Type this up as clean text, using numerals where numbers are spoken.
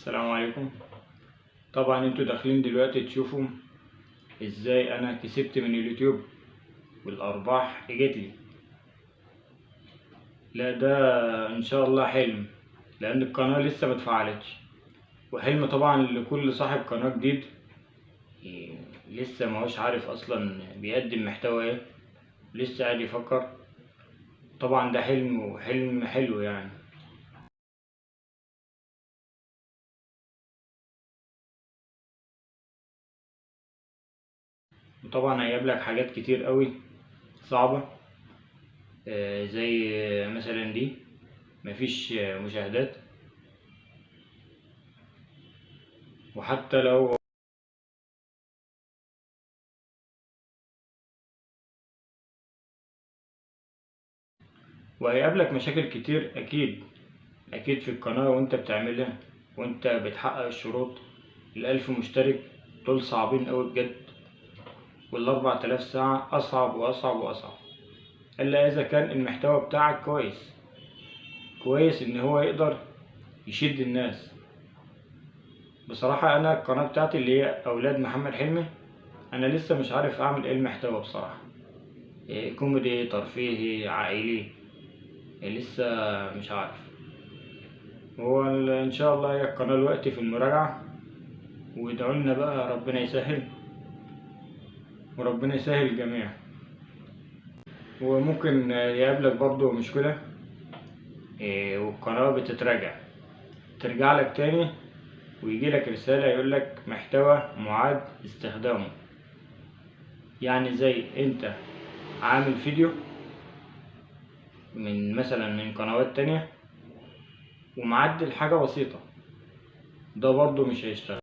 السلام عليكم. طبعا انتوا داخلين دلوقتي تشوفوا ازاي انا كسبت من اليوتيوب والارباح اجت لي. لا ده ان شاء الله حلم، لان القناة لسه ما اتفعلتش، وحلم طبعا لكل صاحب قناة جديد لسه ما هوش عارف اصلا بيقدم محتوى ايه، لسه قاعد يفكر. طبعا ده حلم، وحلم حلو يعني. وطبعا هيقابلك حاجات كتير قوي صعبة، زي مثلا دي مفيش مشاهدات، وحتى لو وهيقابلك مشاكل كتير اكيد اكيد في القناة وانت بتعملها وانت بتحقق الشروط. ال1000 مشترك دول صعبين قوي بجد، وال4000 ساعة اصعب واصعب واصعب، الا اذا كان المحتوى بتاعك كويس كويس ان هو يقدر يشد الناس. بصراحة انا القناة بتاعتي اللي هي اولاد محمد حلمي، انا لسه مش عارف اعمل ايه المحتوى بصراحة، إيه كوميدي ترفيهي عائلي، إيه لسه مش عارف. هو ان شاء الله هي القناة الوقت في المراجعة، وادعوا لنا بقى ربنا يسهل، وربنا يسهل الجميع. وممكن يقابلك برضو مشكلة، والقناة بتتراجع، ترجع لك تاني ويجي لك رسالة يقول لك محتوى معاد استخدامه. يعني زي انت عامل فيديو من مثلا من قنوات تانية ومعدل حاجة بسيطة، ده برضو مش هيشتغل.